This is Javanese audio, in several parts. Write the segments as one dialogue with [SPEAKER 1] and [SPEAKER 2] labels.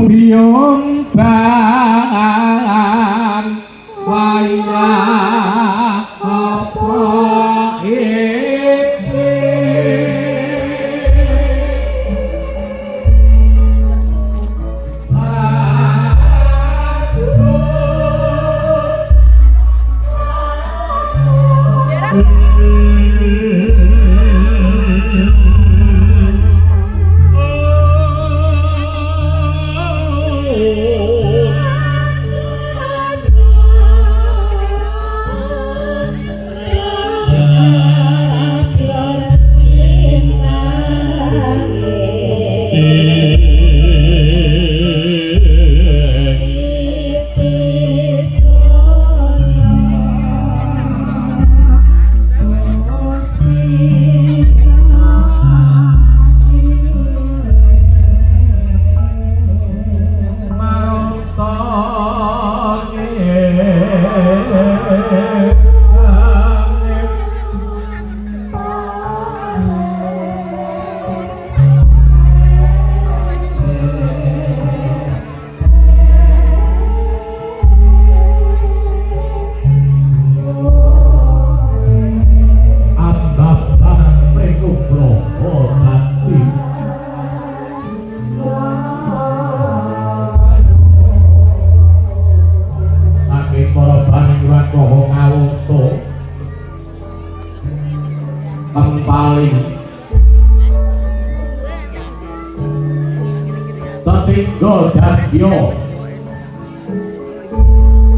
[SPEAKER 1] Biyung ban wayah apa iki.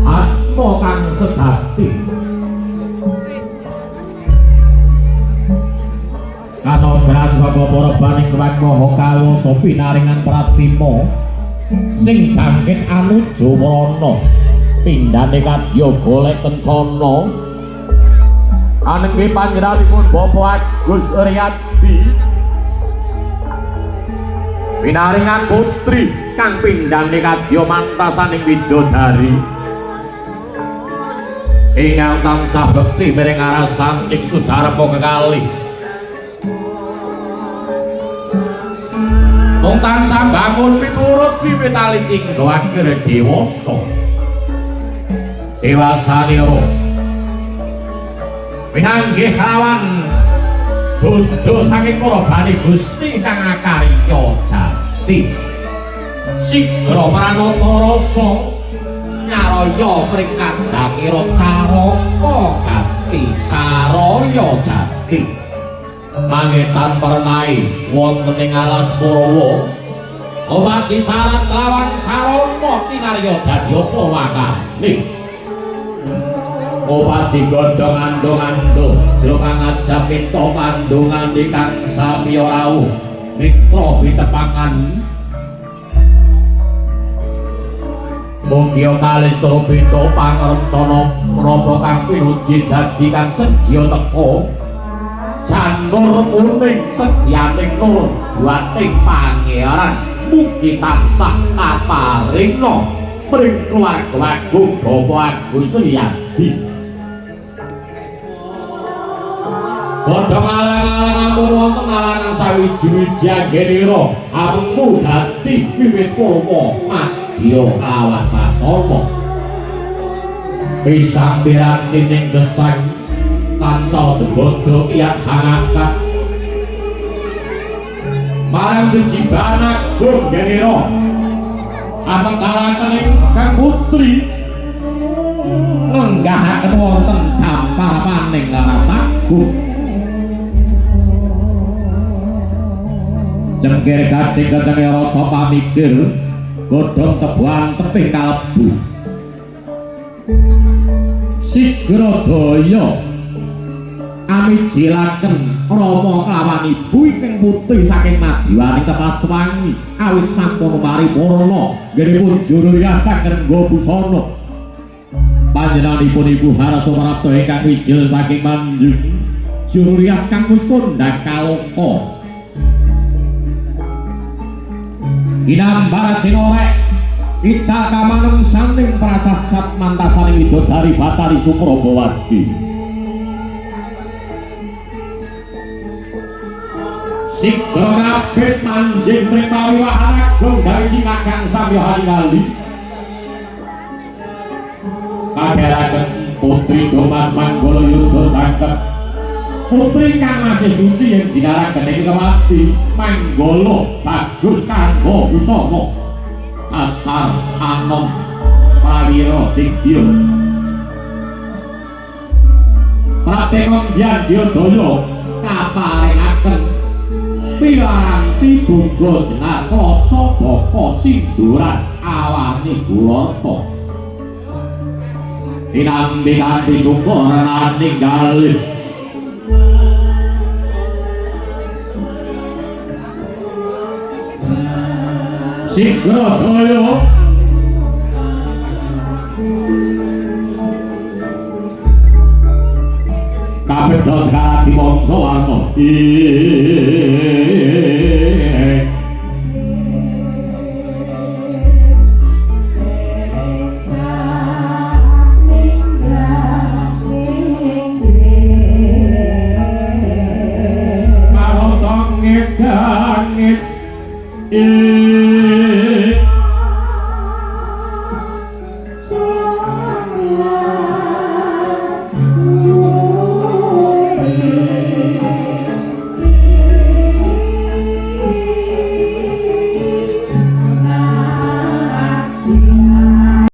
[SPEAKER 1] Atma kang sejati kanobran saka para baning kewan maha kawasa pinaringan pratima sing bangkit anuju warana pindhane kadya golek kencana anengge panjenenganipun Bapak Agus Riyadi pinaringan putri kang pindhane kadya mantasaning widodari ingkang tansah bekti miring arasan ing sudarma kekalih. Mung tansah bangun miturut wiwit alit hingga akhir dewasa. Dewasanira pinanggih kelawan jodo saking korobane Gusti kang akarya jati. Sigra pranata rasa nyaraya pring kadangira caraka gati saraya jati. Mangetan pernai wonten ing alas Kurawa omati syarat lawan sarana kinarya dadi apa wakane. Opati godhong andong-andong jero kang ajab minta pandongane kang samiya rawuh mitra pitepangan. Mugia kalih surabita pangrencana menapa kang pinuji dadi kang sedya teka janur kuning sedyaning nur buating pangeran mugi tansah kaparingna mring keluarga agung Bapak Agus Riyadi. Godhong alang-alang ampun wonten alangan sawiji-wiji anggenira ampu dadi wiwit purwa madya kelawan pasana. Pisang piranti ning gesang tansah sembada kiyat hangangkat marang jejiban agung genira amengkalaken ingkang putri ngenggahaken wonten damparaning larat agung. Cengkir gading kecenge rasa pamikir godhong tebuan teping kalebu sigra daya amijilaken rama kelawan ibu ingkang putri saking madyaning Tepas Wangi awit sampun paripurna nggenipun juru rias kang busana. Panjenenganipun Ibu Harsa Prapta ingkang wijil saking Manjung juru rias kang wis kondhang kaloka. Kinambar cinorek ical kamanungsaning prasasat mantasaning widodari Batari Suprabawati. Sigra kabeh manjing mring pawiwahan agung gawe singagang samya halingali. Kageraken putri Domas Manggala Yudha Jangkep. Putri kang masih suci yang jinaraken ing kemati Manggala bagus kanggo busana asar anom prawira digdya. Pratekon Dyang Dyodaya kaparingaken piranti boga jenar klasa baka sinduran awane Gurata. Tinampi kanthi syukur naning galih. Sigra daya kapedha sekarang dimangsa warna. Gangis gangis.